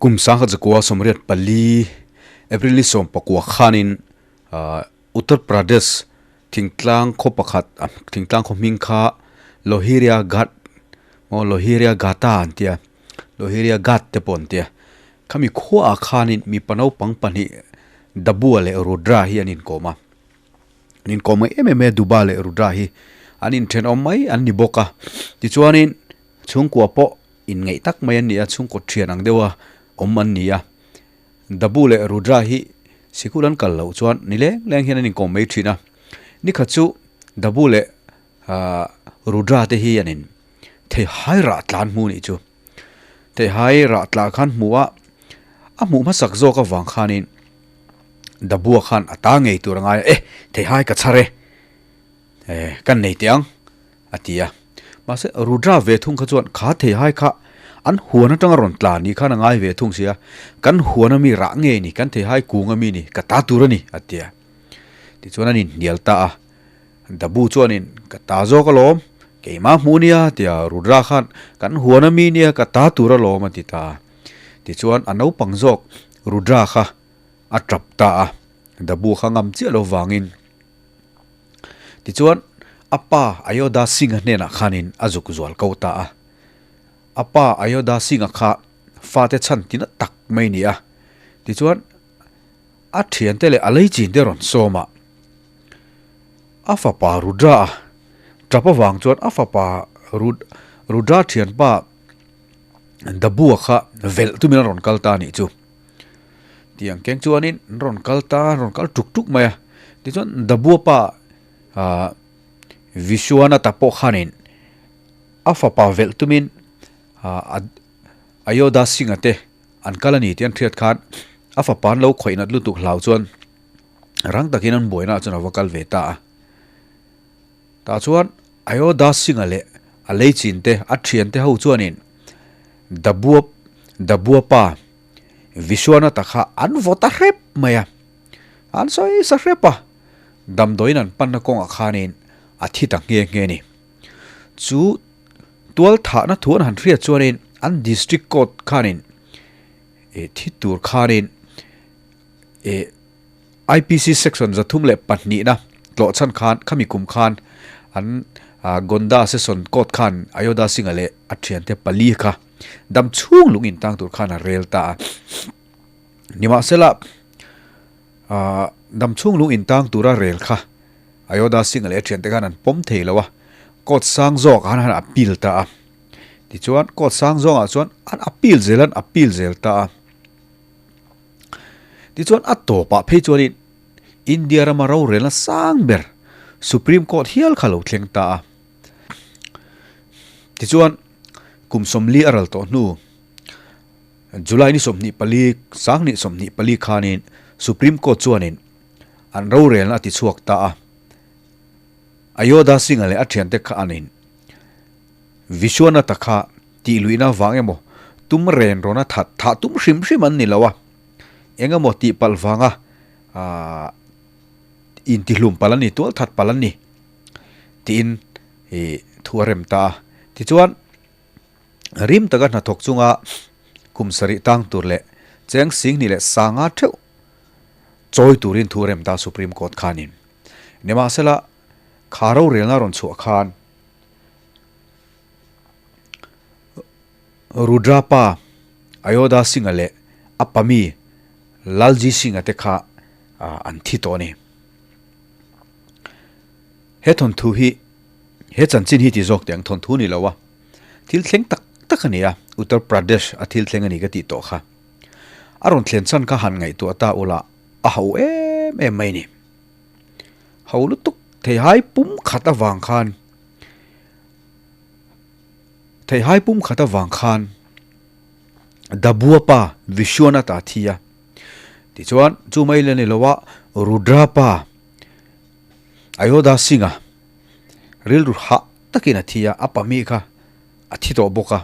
Kum sangkhat zakua 84 April ni 19 khanin Uttar Pradesh thingtlang khaw pakhat thingtlang khaw hming kha Lohiria Ghat maw Lohiria Ghata an tia Lohiria Ghat te pawh an tia khami khuaah khanin mipa naupang pahnih Dabua leh Rudra hi an inkawm a an inkawm mai em em mai a Duba leh Rudra hi an inthenawm mai an ni bawk a tichuanin chhungkua pawh inngeih tak mai an ni a chhungkaw thian ang deuha awm an ni a Dabu leh Rudra hi sikul an kal loh chuan ni leng leng hian an inkawm mai thin a nikhat chu Dabu leh ahh Rudra te hi an in theihai rah tlan hmu nih chu theihai rah tlah khan hmu a a hmuh hmasak zawk avang khanin Dabua khan a ta ngei tur a ngai a e theihai ka chhar e eh kan nei teh ang a ti a mahse Rudra ve thung kha chuan kha theihai kha an huan atanga rawn tla ni khan a ngai ve thung sia kan huan ami rah ngei ni kan theihai kung ami ni ka ta tur a ni a ti a tichuan an inhnial ta a Dabu chuanin ka ta zawk alawm keimah hmuh nia tia Rudra khan kan huan ami nia ka ta tur alawm a ti ta a tichuan a naupang zawk Rudra kha a tap ta a Dabu kha ngam chiah lo vangin Tichuan, a pa Ayodha Singh-a hnenah khanin a zuk zual ko ta a. A pa Ayodha Singh-a kha fate chhan tina tak mai ni a. Tichuan, a thiante leh a leichin te rawn sawm a. A fapa Rudra-a tap avang chuan a fapa Rudra thianpa Dabua kha velh tumin a rawn kal ta a nih chu. Tiang keng chuanin an rawn kal ta an rawn kal tuk tuk mai a tichuan Dabuapa ah Vishwanatha pawh khanin a fapa velh tumin ah Ayodha Singh-a te an kal a ni tih an hriat khan a fapa an lo khawih nat lutuk hlau chuan rang takin an buaina ah chuan a va kal ve ta a. Tah chuan Ayodha Singh-a leh a leichin te a thiante ho chuanin Dabuap Dabuapa Vishwanatha kha an vaw ta hrep mai a, an sawi sa hrep a, damdawiin an panna kawngah khanin a thi ta nghe nghe a ni. Chu tual thahna thu an han hriat chuanin an district court khanin eh thi tur khanin eh IPC section 302 na tlawh chhan khan khami kum khan an Gonda session court khan Ayodhya Singh-a leh a thiante pali kha dam chhung lung intang tur khan a rel ta a. Nimahsela dam chhung lung intang tura rel kha Ayodhya Singh-a leh a thiante khan an pawm thei lo a, court sang zawk ah khan an appeal ta a. Tichuan court sang zawngah chuan an appeal zel an appeal zel ta a. Tichuan a tawpah phei chuanin India rama rorelna sang ber Supreme Court hial kha lo thleng ta a. Tichuan kum 40 a ral tawh hnu July ni 24 sang ni 24 khanin Supreme Court chuanin an rorelna a ti chhuak ta a. Ayodhya Singh-a leh a thiante kha anin Vishwanatha kha tih luihna vang emaw tum ren rawna that thah tum hrim hrim an ni lo a, eng emaw tih palh vanga aah intihlum palh an ni, tual that palh an ni tiin ih thu a rem ta a. Tichuan rim taka hnathawk chunga kum sarih tang tur leh cheng 20 leh 50 theuh chawi turin thu a rem ta Supreme Court khanin. Nimahsela kha rorelna rawn chhuah khan Rudrapa Ayodha Singh-a leh a pami Lalji Singh-a te kha an thi tawh a ni. He thawnthu hi, he chanchin hi ti zawk teh ang thawnthu ni lo a, thil thleng tak tak a ni a, Uttar Pradesh a thil thleng a ni ka tih tawh kha. A rawn thlen chhan kha han ngaihtuah ta ula a ho em em mai a ni. Ho lutuk theihai pum khat avang khan Theihai pum khat avang khan Dabua pa Vishwanatha a thi a. Tichuan chu mai la ni lo a Rudra pa Ayodha Singh-a rilru hah takin a thi a, a pahmi kha a thi tawh bawk a.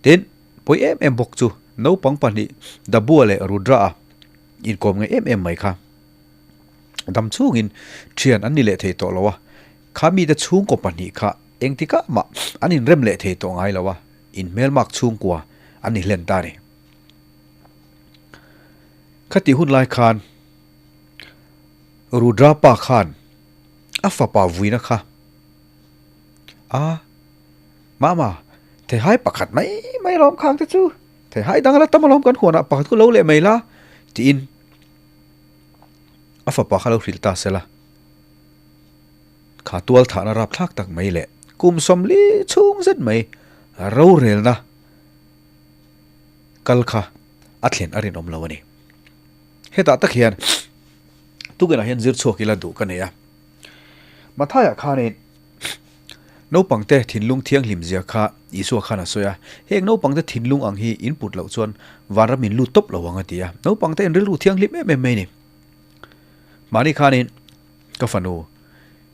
Tin, pawi em em bawk chu naupang pahnih Dabua leh Rudra-a inkawm ngei em em mai kha dam chhungin thian an ni leh thei tawh lo a. Kha mite chhungkaw pahnih kha engtikah mah an inrem leh thei tawh ngai lo a, inhmelmak chhungkua an ni hlen ta a ni. Khati hun lai khan Rudra pa khan a fapa vuina kha a Mama, theihai pakhat mai mai alawm khang te chu, theihai dang ala tam alawm kan huanah pakhat khu lo leh mai la tiin a fapa kha lo hrilh ta sela. Kha tual thahna rapthlak tak mai leh kum 40 chhung zet mai rorelna kal kha a thlen a rinawm lo a ni. Hetah tak hian tukinah hian zir chhuak ila duh ka nei a. Mathaiah khanin naupangte thinlung thianghlim zia kha Isua khan a sawi a, heng naupangte thinlung ang hi in put loh chuan vanram in lut tawp lo ang a ti a. Naupangte in rilru thianghlim em em mai a ni. Mahni khanin ka fanu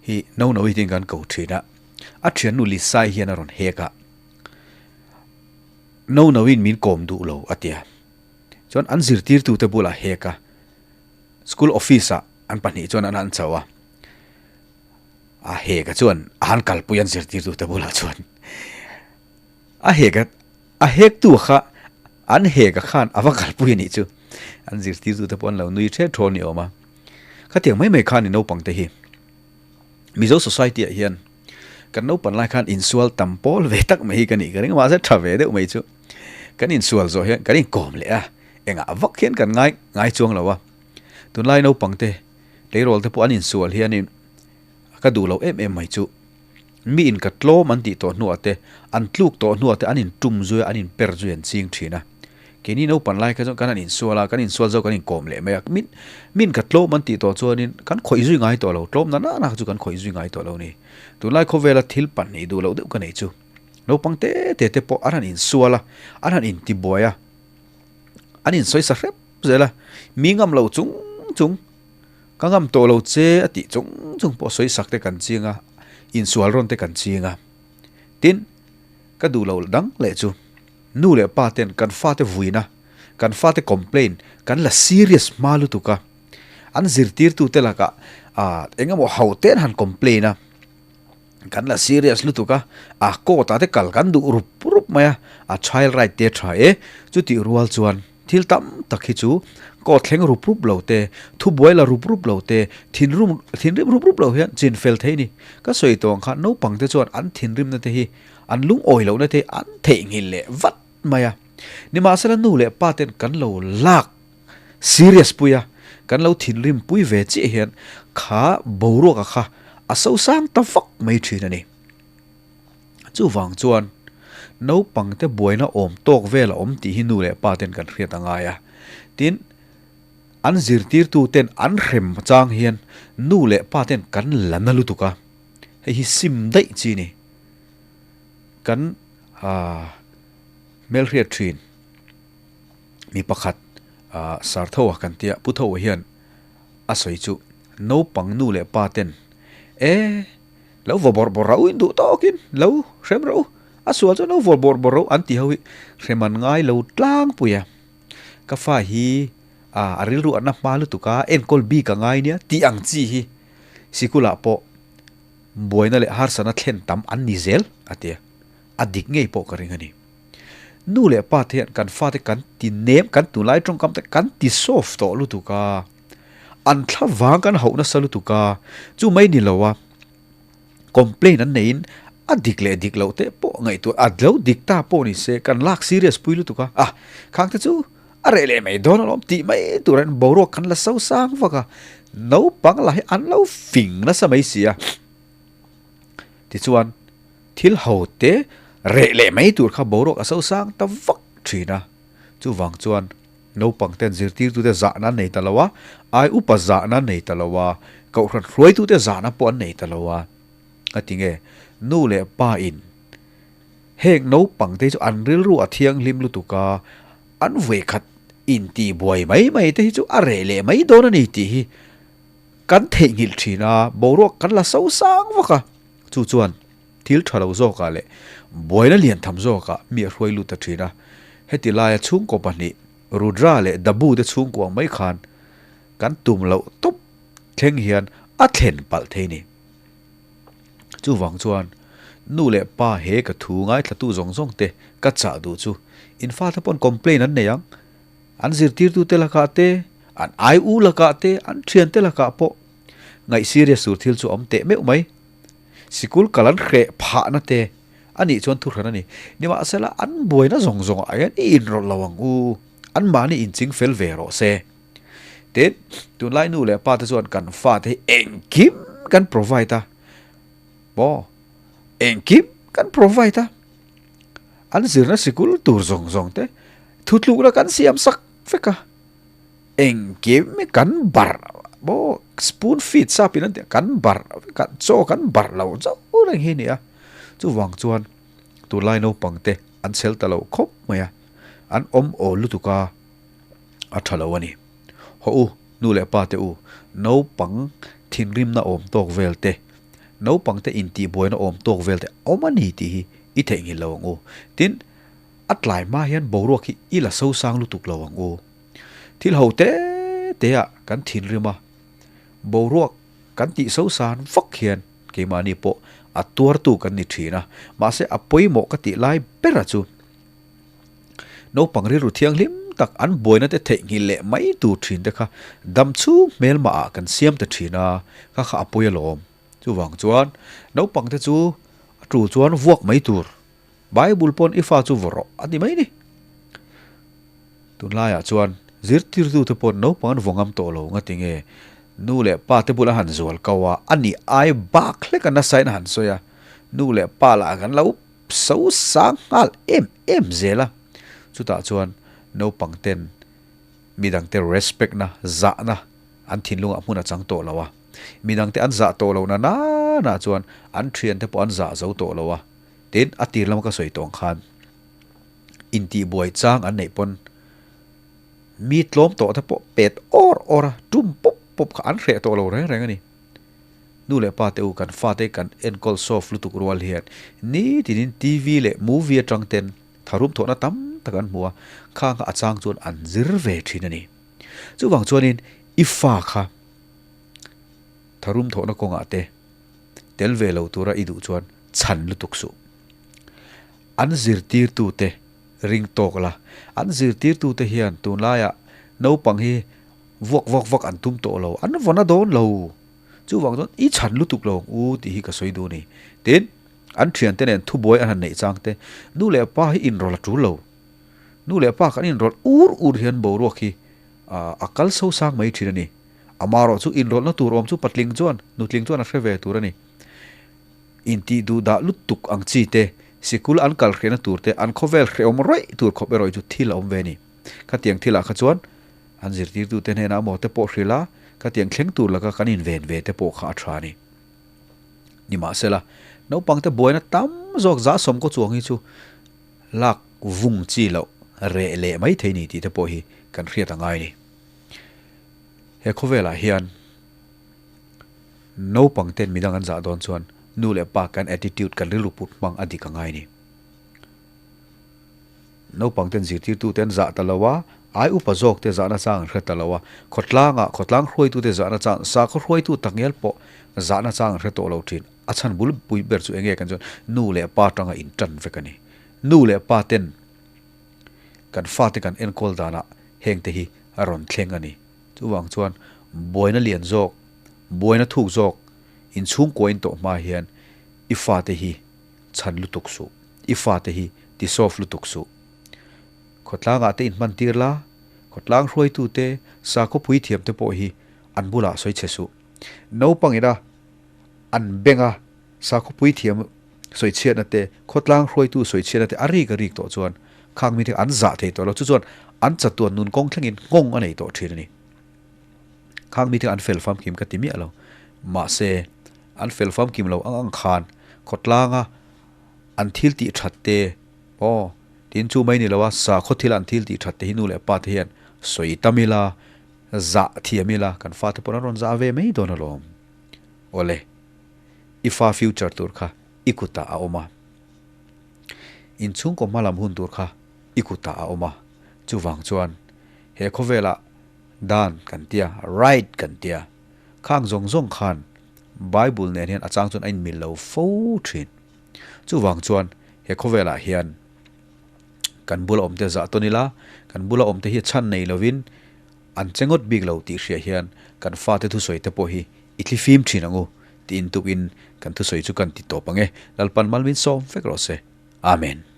hi Nono-i tiin kan ko thin a, a thiannu Lisai hian a rawn hek a. Nono-in min kawm duh lo a ti a. Chuan an zirtirtute bulah hek a, school office-ah an pahnih chuan an han chho a. A hek a chuan a han kalpui an zirtirtute bulah chuan a hek a a hektu kha an hek a khan a va kalpui a nih chu. An zirtirtute pawh an lo nui ṭhe ṭhaw ni awm a. Khatiang mai mai khan i naupangte hi Mizo society-ah hian kan naupan lai khan insual tam pawl ve tak mai hi ka nih ka ring a, mahse tha ve deuh mai chu kan insual zawh hian kan inkawm leh a, engah vak hian kan ngai ngai chuang lo a. Tunlai naupangte tleirawl te pawh an insual hianin ka duh lo em em mai chu mi in ka tlawm an tih tawh hnuah te, an tluk tawh hnuah te an intum zui a, an inper zui an ching thin a. Keini naupan lai kha chuan kan han insual a, kan insual zo kan inkawm leh mai a, min min ka tlawm an tih tawh chuanin kan khawih zui ngai tawh lo, tlawm na na na kha chu kan khawih zui ngai tawh lo ni. Tunlai khawvela thil pahnih duh loh deuh ka nei chu naupang te te te pawh an han insual a, an han intibuai a, an insawi sa hrep zel a, mi ngam lo chung chung ka ngam tawh lo che a tih chung chung pawh sawi sak te kan ching a, insual rawn te kan ching a. Tin, ka duh loh dang leh chu. Nu leh pa ten kan fate vuina, kan fate complain kan la serious hma lutuk a, an zirtirtute lakah ah eng emaw ho ten han complain a, kan la serious lutuk a, a court ah te kal kan duh rup rup mai a, a child right te tha e, chutih rual chuan thil tam tak hi chu court thleng rup rup lo te, thubuai la rup rup lo te, thinrim thinrim rup rup lo hian chin fel thei a ni. Ka sawi tawh ang kha naupang te chuan an thinrimna te hi An lungawi lohna te an theihnghilh leh vat mai a. Nimahsela nu leh pa ten kan lo lak serious pui a, kan lo thinrim pui ve chiah hian kha boruaka kha a sosang ta vak mai thin a ni. Chuvang chuan naupangte buaina awm tawk vel a awm tih hi nu leh pa ten kan hriat a ngai a. Tin, an zirtirtu ten an hrem chang hian nu leh pa ten kan la na lutuk a, hei hi sim daih chi a ni. Kan hmelhriat thin mi pakhat Sarthoa kan tia Pu Thoa hian a sawi chu naupang nu leh pa ten e lo vaw bawrh bawrh rauh in duh tawkin lo hrem rauh a sual chuan lo vaw bawrh bawrh rauh an ti ho hi hrem an ngai lo tlangpui a ka fa hi a rilru an na hma lutuk a enkawl bik a ngai nia tih ang chi hi sikulah pawh Buaina leh harsatna thlen tam an ni zel, a ti a. A dik ngei pawh ka ring a ni. Nu leh pa te hian kan fate kan ti nem, kan tunlai tawngkam te kan ti soft tawh lutuk a, an thla vang kan hauh nasa lutuk a, chu mai ni lo a, complain an neiin a dik leh dik loh te pawh ngaihtuah a lo dik ta pawh ni se kan lak serious pui lutuk a, ah khang te chu A reh leh mai dawn alawm tih mai tur an boruak kan la so sang vak a, naupang lah hi an lo fing nasa mai si a. Tichuan thil ho te reh leh mai tur kha boruak a so sang ta vak thin a, chuvang chuan naupang ten zirtirtute zahna an nei ta lo a, ai upa zahna an nei ta lo a, kohhran hruaitute zahna pawh an nei ta lo a. Ngatinge nu leh pa in heng naupang te hi chu an rilru a thianghlim lutuk a, An vawikhat intihbuai mai mai te hi chu a reh leh mai dawn a ni tih hi kan theihnghilh thin a, boruak kan la so sang vak a, chu chuan thil tha lo zawkah leh buaina lian tham zawkah mi a hruai lut ta thin a. Heti laia chhungkaw pahnih Rudra leh Dabu te chhungkuang mai khan kan tum loh tawp thleng hian a thlen palh thei ni. Chuvang chuan nu leh pa he ka thu ngaithlatu zawng zawng te ka chah duh chu in fate pawn complain an nei ang, an zirtirtu te lakah te, An ai u lakah te, an thiante lakah pawh ngaih serious tur thil chu a awm teh meuh mai. Sikul kal an hreh phahna te a nih chuan thuhran a ni. Nimahsela, an buaina zawng zawngah hian i inrawlh lo ang u, anmahni inching fel ve rawh se. Tin, tunlai nu leh pa te chuan kan fate hi engkim kan provide a, maw? Engkim kan provide a, an zirna sikul tur zawng zawng te thutlukna kan siam sak vek a, engkim hi kan barh maw spoon feed sap in an tih kan barh vek a, chaw kan barh lo chauh reng hi a ni a, chuvang chuan tunlai naupang te an chhel ta lo khawp mai a, an awm awl lutuk a, a tha lo a ni. Hawh u, nu leh pa te u, naupang thinrimna awm tawk vel te, naupangte intihbuaina awm tawk vel te awm a ni tih hi i theihnghilh lo ang u. Tin, a tlai hma hian boruak hi i la sosang lutuk lo ang u. Thil ho te te ah kan thinrim a, boruak kan tih sosan vak hian keimahni pawh a tuartu kan ni thin a, mahse a pawimawh ka tih lai bera chu Naupang rilru thianghlim tak an buaina te theihnghilh leh mai tur thin te kha dam chhung hmelmah ah kan siam ta thin a, kha kha a pawi alawm. Chuvang chuan naupang te chu a tul chuan vuak mai tur. Bible pawn i fa chu vaw rawh a ti mai ni. Tunlaiah chuan zirtirtu te pawn naupang an vaw ngam tawh lo nga tinge nu leh pa te bulah han zual kau a, a nih ai bak hlek a nasa in a han sawi a, nu leh pa lah kan lo So sang nghal em em zel a, chutah chuan naupang ten midangte respect na, zahna an thinlungah hmun a chang tawh lo a, midangte an zah tawh lohna nana chuan an thiante pawh an zah zo tawh lo a, tin a tir lama ka sawi tawh ang khan intihbuai chang an neih pawn mi tlawm tawh te pawh pet awr awr a, tum pawp pawp kha an hreh tawh lo reng reng a ni. Nu leh pa te u kan fate kan enkawl soft lutuk rual hian nitinin TV leh movie atang ten tharum thawhna tam tak an hmu a, khang kha a chang chuan an zir ve thin a ni. Chuvang chuanin i fa kha tharum thawhna kawngah te tel ve lo tura i duh chuan chhan lutuk suh. An zirtirtute ring tawk la, an zirtirtute hian tunlaiah naupang hi Vuak vak vak an tum tawh lo, an vawn a dawn lo. Chuvang chuan i chhan lutuk lo ang u tih hi ka sawi duh a ni. Tin, an thiante nen thubuai an han neih chang te, nu leh pa hi inrawlh a tul lo. Nu leh pa kan inrawlh ur ur hian boruak hi a kal so sang mai thin a ni. Amaherawh chu inrawlhna tur awm chu patling chuan, nutling chuan a hre ve tur a ni. Intih duh dah lutuk ang chi te, sikul an kal hrehna tur te, an khawvel hrehawm rawih tur khawp erawh chu thil a awm ve a ni. Khatiang thilah kha chuan an zirtirtute hnenah maw te pawh hrilh a, khatiang thleng tur laka kan inven ve te pawh kha a tha a ni. Nimahsela, naupangte buaina tam zawk zah sawm kaw chuang hi chu lak vung chi loh reh leh mai thei ni tih te pawh hi kan hriat a ngai a ni. He khawvelah hian naupangten midang an zah dawn chuan nu leh pa kan attitude kan rilru put hmang a dik a ngai a ni. Naupangten zirtirtute an zah ta lo a, ai upa zawkte zahna chang an hre ta lo a, khawtlangah khawtlang hruaitute zahna chang, sakhaw hruaitu takngial pawh zahna chang an hre tawh lo thin. A chhan bul pui ber chu enge kan chuan nu leh pa tanga intan vek a ni. Nu leh pa ten kan fate kan enkawl danah hengte hi a rawn thleng a ni. Chuvang chuan buaina lian zawk, buaina thuk zawk inchhungkua in tawh hma hian i fate hi chhan lutuk suh, i fate hi ti soft lutuk suh. Khawtlangah te inhman tir la, khawtlang hruaitu te, sakhaw puithiam te pawh hi an bulah sawi chhe suh. Naupang ina an benga sakhaw puithiam sawi chhiatna te, khawtlang hruaitu sawi chhiatna te a rik a rik tawh chuan khang mite an zah thei tawh lo. Chu chuan an chatuan nun kawng thlengin nghawng a nei tawh thin a ni. Khang mite an fel famkim ka ti miah lo. Mahse, an fel famkim lo ang ang khan khawtlanga an thil tih that te aw tin chu mai ni lo a, sakhaw thila an thil tih that te hi nu leh pa te hian sawi tam ila, zah thiam ila kan fate pawh an rawn zah ve mai dawn alawm. Awle, i fa future tur kha i kutah a awm a, inchhungkaw hmalam hun tur kha i kutah a awm a, chuvang chuan he khawvelah dan kan tia, right kan tia, khang zawng zawng khan Bible nen hian a chang chuan a inmil lo fo thin. Chuvang chuan he khawvelah hian kan bula awmte zah tawn ila, kan bula awmte hi chhan nei lovin an che ngawt bik lo tih hriah hian kan fate thusawi te pawh hi i thli fim thin ang u tiin tukin kan thusawi chu kan ti tawp ang e. Lalpan Malmin sawm vek rawh se. Amen.